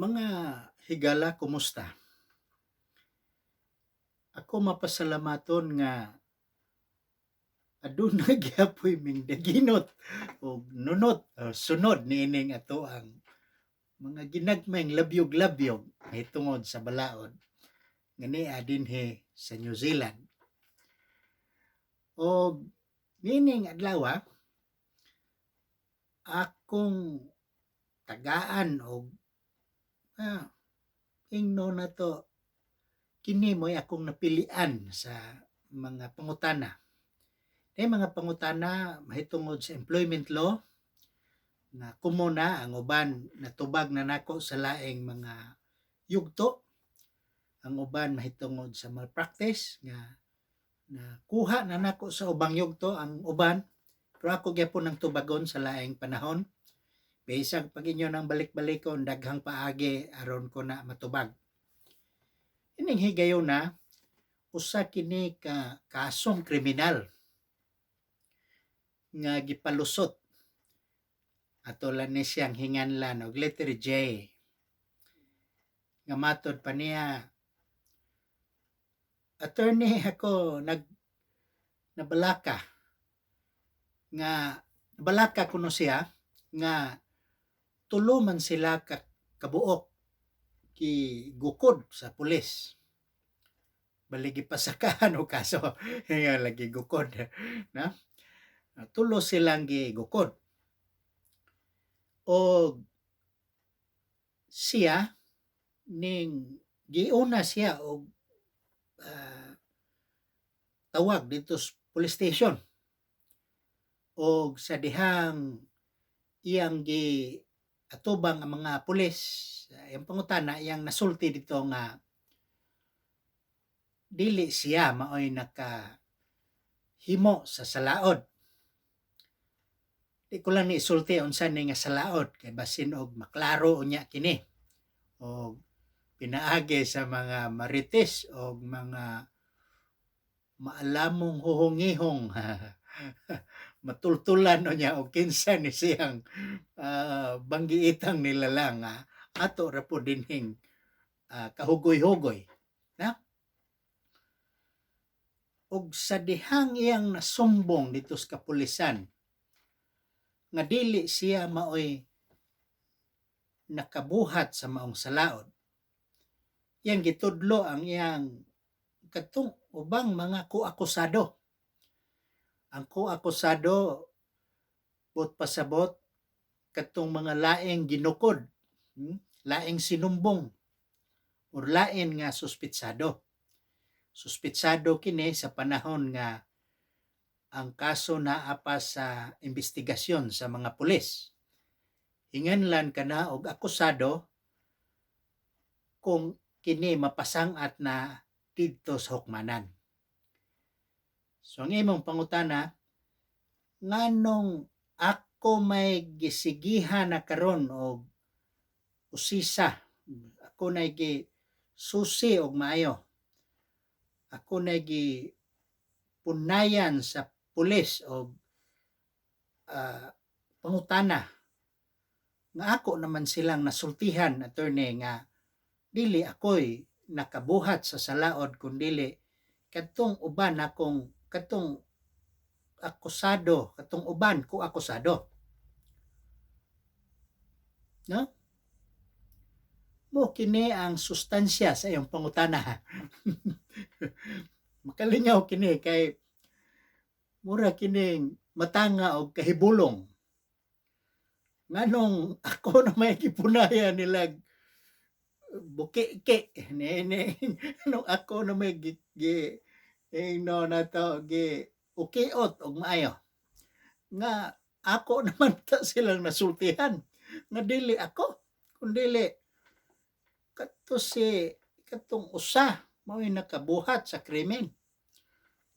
Mga higala, kumusta? Ako mapasalamaton nga aduna gyapoy ming daginot og nunot o sunod niining ato ang mga ginagmayng labyog-labyog mahitungod sa balaod nga nia dinhi sa New Zealand. Og niining adlaw, akong tagaan og ingno nato kini mo'y akong napilian sa mga pangutana. Kay mga pangutana mahitungod sa employment law nga kumo na ang uban natubag na nako sa laing mga yugto. Ang uban mahitungod sa malpractice nga nakuha na nako sa ubang yugto ang uban, pero ako gyapon ang tubagon sa laing panahon. Bisag pag inyo nang balik-balikon, daghang paagi aron ko na matubag. Ining higayuna, usa kini ka kasong kriminal nga gipalusot. Ato lang ni siyang hinganlan og letter J. Nga matod pa niya, "Attorney, ako nag nabalaka nga nabalaka kuno siya nga tulo man sila ka kabuok gigukod sa pulis." Bali gipasakahan og kaso nga lagi gukod na. Tulo silang gigukod. Og siya ning giuna siya og tawag didto sa police station. Og sa dihang iyang gi atubang ang mga pulis, iyang pangutana, iyang nasulti didto nga dili siya maoy nakahimo sa salaod. Di ko lang ni isulti unsa ni nga salaod kay basin og maklaro unya kini og pinaagi sa mga marites og mga maalamong huhungihong matultulan unya og kinsa ni siyang banggiitang nilalang nga ato ra po dinhing kahugoy-hugoy na. Og sa dihang iyang nasumbong didto sa kapulisan nga dili siya maoy nakabuhat sa maong salaod, iyang gitudlo ang iyang katong ubang mga ko-akusado. Ang ko-akusado, buot pasabot, katong mga laing ginukod, laing sinumbong or lain nga suspitsado. Suspitsado kini sa panahon nga ang kaso naa pa sa investigasyon sa mga pulis. Hinganlan ka na og akusado kung kini mapasang-at na didto sa hukmanan. So ang imong pangutana, nganong ako may gisigihan na karon og usisa, ako na gi susi og maayo, ako na gi punayan sa pulis og pangutana nga ako naman silang nasultihan, attorney, nga dili ako'y nakabuhat sa salaod kun dili kadtong uban akong katong akusado, katong uban ko akusado, no? Mo kini ang sustansya sa iyong pangutana. Makalingaw kini kay mura kining matanga og kahibulong. Nganong ako na may gipunayan nila bukiki ni ni nung ako na may gi, gi ingno na to gi ukiot og maayo nga ako naman ta silang nasultihan nga dili ako kundili kadto si katong usa mao'y nakabuhat sa krimen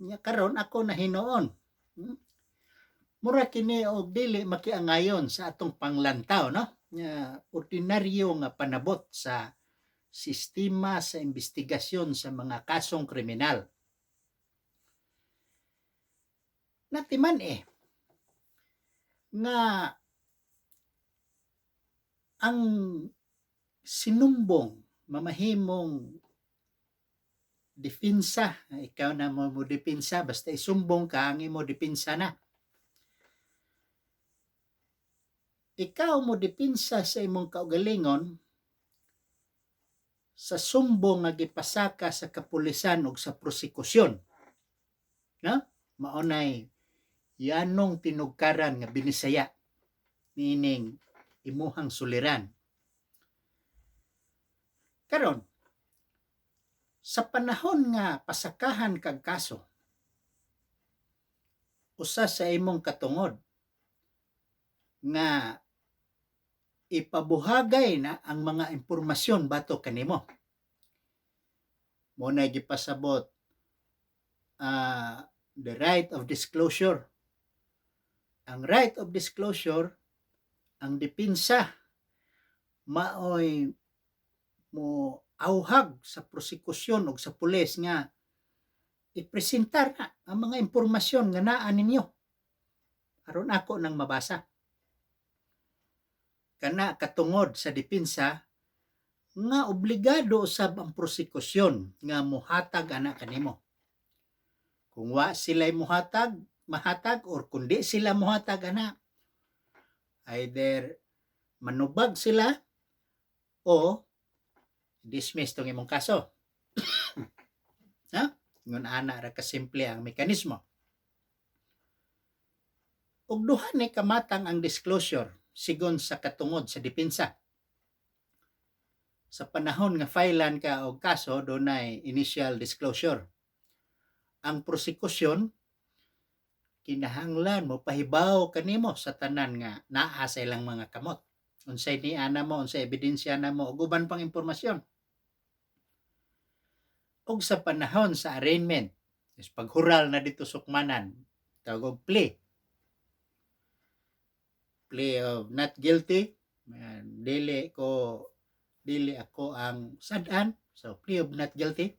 nya karon ako na hinuon. Mura kini og dili makiangayon sa atong panglantaw, no, nga ordinaryo nga panabot sa sistema sa investigasyon sa mga kasong kriminal. Natiman eh nga ang Sinumbong, mamahimong depensa. Ikaw na mo depensa, basta isumbong ka, ang imo depensa na. Ikaw mo depensa sa imong kaugalingon sa sumbong nga gipasaka sa kapulisan ug sa prosekusyon. No? Maunay yanong tinugkaran nga Binisaya niining imuhang suliran. Karon, sa panahon nga pasakahan kag kaso, usa sa imong katungod nga ipabuhagay na ang mga impormasyon batok kanimo. Mao na gipasabot the right of disclosure. Ang right of disclosure, ang depensa maoy mo auhag sa prosekusyon o sa pulis nga ipresentar na ang mga impormasyon nga naa ninyo aron ako nang mabasa. Kana katungod sa depensa nga obligado usab ang prosekusyon nga muhatag ana kanimo. Kung wa sila muhatag, mahatag or kundi sila muhatag ana, either manubag sila o dismiss tong imong kaso. Ha? Ingon ana ra kasimple ang mekanismo. Ug duha ni kamatang ang disclosure sigon sa katungod sa depensa. Sa panahon nga filean ka og kaso, dunay initial disclosure. Ang prosekusyon kinahanglan mo pahibaw kanimo sa tanan nga naa sa ilang mga kamot. Unsay ni ana mo, unsay ebidensya na mo ug uban pang impormasyon. Ug sa panahon sa arraignment, is paghural na dito sukmanan, tawag og plea. Plea of not guilty, man, dili ako ang sad-an, so plea of not guilty.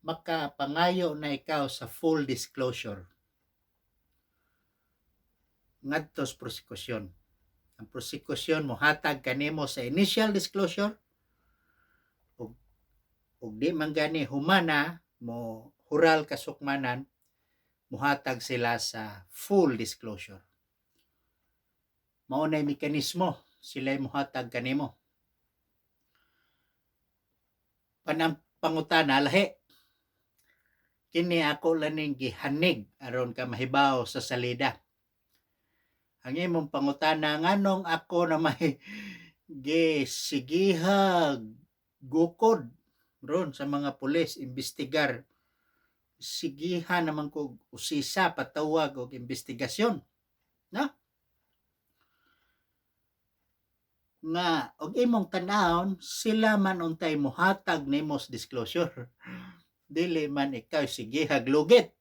Makapangayo na ikaw sa full disclosure ngadto sa prosekusyon. Ang prosekusyon mohatag kanimo sa initial disclosure ug di man gani humana mo hural kasukmanan, muhatag sila sa full disclosure. Mao nay mekanismo sila muhatag kanimo. Panang pangutana lahi. Kini ako laning gihanig aron ka mahibaw sa salida. Ang imong pangutana, nganong ako na may gisigihag gukod ron sa mga pulis imbestigar, sigihan naman ko usisa patawag og investigasyon, no? Nga og imong tan-awon, sila man untay mohatag nimo sa disclosure, dili man ikaw sigihag lugit.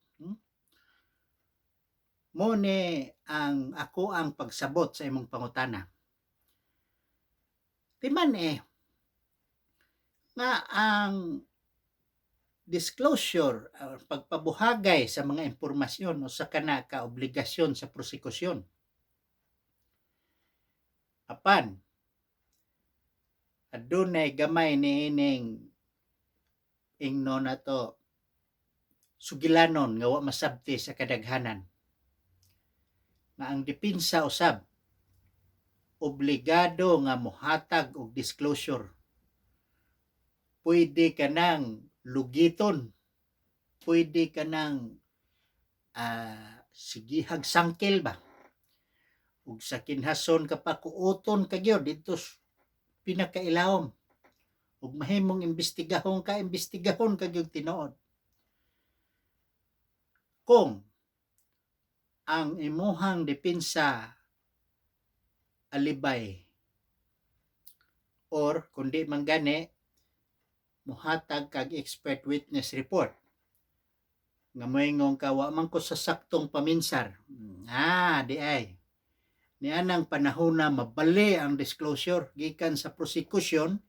Mo ni ang ako ang pagsabot sa imong pangutana. Timan eh nga ang disclosure or pagpabuhagay sa mga impormasyon usa kana ka obligasyon sa prosekusyon. Apan adunay gamay niining ingno nato sugilanon nga wa masabti sa kadaghanan nga ang depensa usab obligado nga mohatag og disclosure. Pwede ka nang lugiton, pwede ka nang sigihag sangkil ba, ug sa kinhason ka pa kuoton ka gyud didto pinakailawom, ug mahimong imbestigahon ka, imbestigahon ka gyud tinuod kung ang imuhang depensa alibay or kundi man gani muhatag kag expert witness report nga moingon ka, "Wa man ko sa saktong paminsar." Di ay nianang panahon na mabali ang disclosure gikan sa prosecution.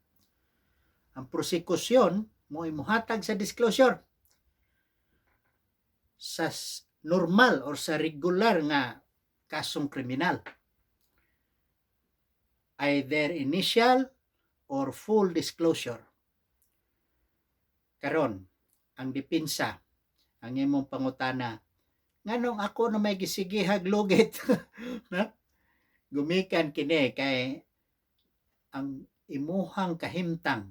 Ang prosecution mo muhatag sa disclosure sa normal or sa regular nga kasong kriminal. Either initial or full disclosure. Karon, ang depensa, ang imong pangutana, nganong ako na may gisigihag lugit, na? Gumikan kini kay ang imuhang kahimtang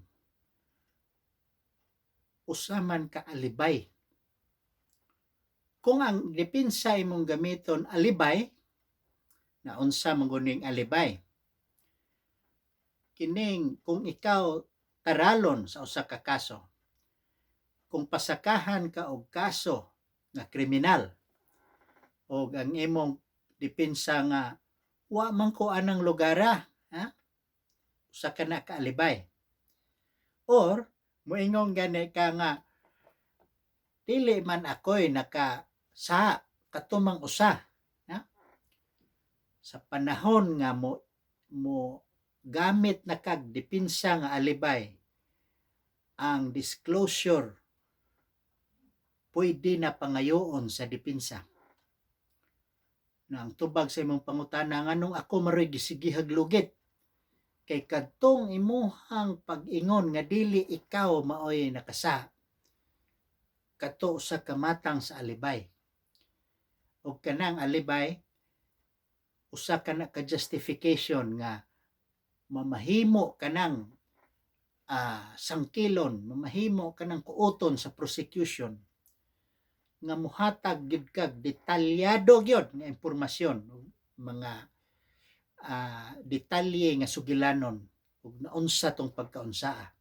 usa man ka alibay. Kung ang depensa imong gamiton alibay, na unsa man guning alibay? Kining kung ikaw taralon sa usa ka kaso, kung pasakahan ka og kaso nga kriminal og ang imong depensa nga wa man ko anang lugara, ha? Usa ka na ka alibay. Or moingon gani ka nga dili man ako'y naka sa katumang usa, ha? Sa panahon nga mo gamit na kag depensa nga alibay, ang disclosure pwede na pangayoon sa depensa. Na ang tubag sa imong pangutana, nganong ako maroy gisigihag lugit? Kay kadtong imuhang pag-ingon nga dili ikaw maoy nakasa, kato sa kamatang sa alibay. Og kanang alibay, usa ka na ka justification nga mamahimo kanang sangkilon, mamahimo kanang kuoton sa prosecution nga muhatag gyud kag detalyado gyud nga impormasyon, mga detalye nga sugilanon ug naunsa tong pagkaunsaa.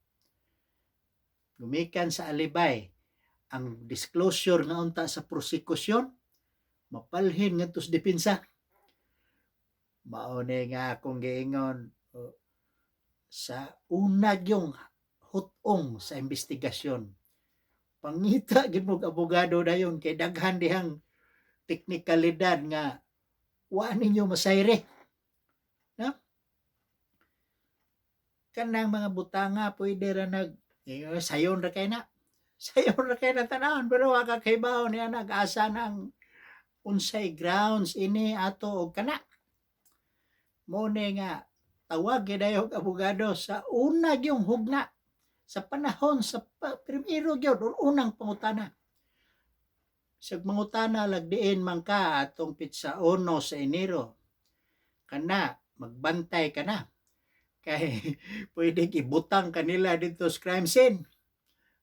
Gumikan sa alibay, ang disclosure nga unta sa prosekusyon mapalhin ngadto sa depensa. Mao ni nga akong giingon, oh, sa una gyung hut-ong sa investigasyon, pangita gyud mo abogado dayon kay daghan dihang teknikalidad nga wa ninyo masayre, no? Kanang mga butanga pwede ra nag sayon ra kay na, sayon ra kay na tanawon, pero wa ka kahibaw niya nag-asa ng unsay grounds ini ato og kana. Mo ni nga tawag gyud og abogado sa una gyung hugna, sa panahon sa primero gyud or unang pangutana. Sa mangutana lagdiin man ka atong pitsa 1 sa Enero, kana magbantay ka na kay pwede ibutang kanila dito sa crime scene,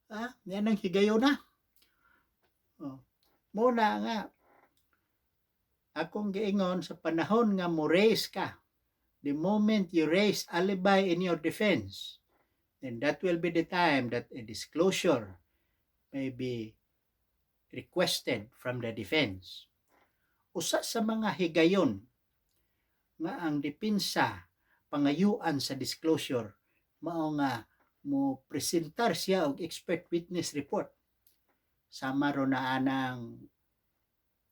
ha? Yan ang higayon na, oh. Muna nga akong giingon, sa panahon nga mo raise ka, the moment you raise alibi in your defense, then that will be the time that a disclosure may be requested from the defense. Usa sa mga higayon nga ang depensa pangayuan sa disclosure mao nga mo presentar siya og expert witness report, sama ro na anang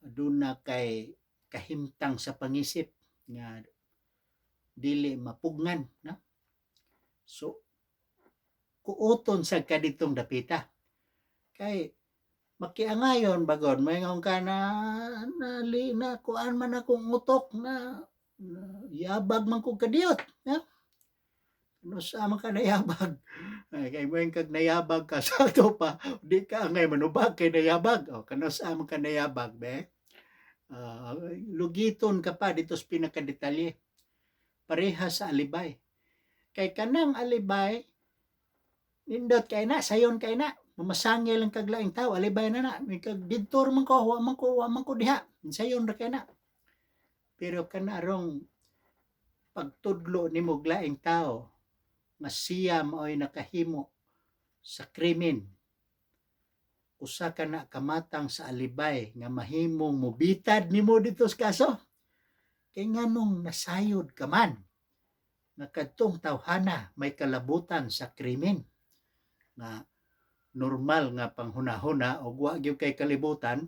duna kay kahimtang sa pangisip nga dili mapugngan, no? So kuoton sa kaditong dapita kay makiangayon bagon moingon ka na na, na kuan man akong utok na yabag man kog kadiyot, no? Ano sa man ka nayabag? Ay, kay mo kag nayabag ka sa ato pa, di ka angay manubag kay nayabag. O kano sa man ka nayabag be? Lugiton ka pa dito sa pinakadetalye. Pareha sa alibay. Kay kanang alibay, nindot kay na, sayon kay na. Mamasangil lang kag laing tao, alibay na na. May kag didto man ko, wa man ko, wa man ko diha. Sayon ra kay na. Pero kanarong pagtudlo nimo og laing tao nga siya maoy nakahimo sa krimen, usa ka na kamatang sa alibay nga mahimong mobitad nimo dito sa kaso. Kay nganong nasayod ka man nga kadtong tawhana may kalabutan sa krimen, nga normal nga panghunahuna og wa gyud kay kalibutan,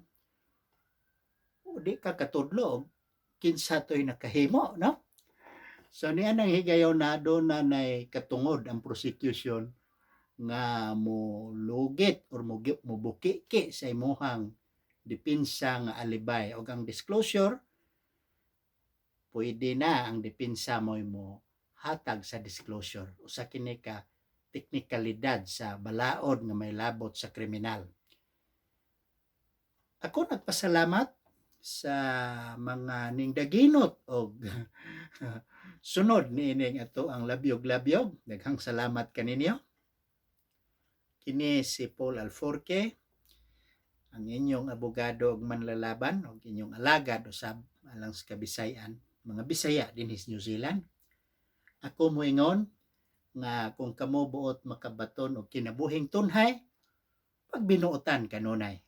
di ka katudlo og kinsa to'y nakahimo, no? So niya nang higayon na doon na nay katungod ang prosecution nga mo lugit or mo mobukiki sa imuhang depensa nga alibay og ang disclosure, pwede na ang depensa mo mo hatag sa disclosure. Usa kini ka teknikalidad sa balaod nga may labot sa kriminal. Ako nagpasalamat sa mga ningdaginot og sunod niining ato ang labyog-labyog. Daghang salamat kaninyo. Kini si Paul Alforque, ang inyong abogado ug manlalaban og inyong alagad usab alang sa Kabisayan, mga Bisaya dinhi sa New Zealand. Ako moingon nga kung kamo buot makabaton og kinabuhing tunhay, pagbinuotan kanunay.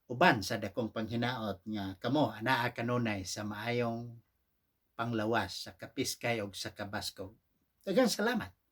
Uban sa dakong panghinaot nga kamo anaa kanunay sa maayong panglawas, sa kapiskay og sa kabaskog. Daghang salamat.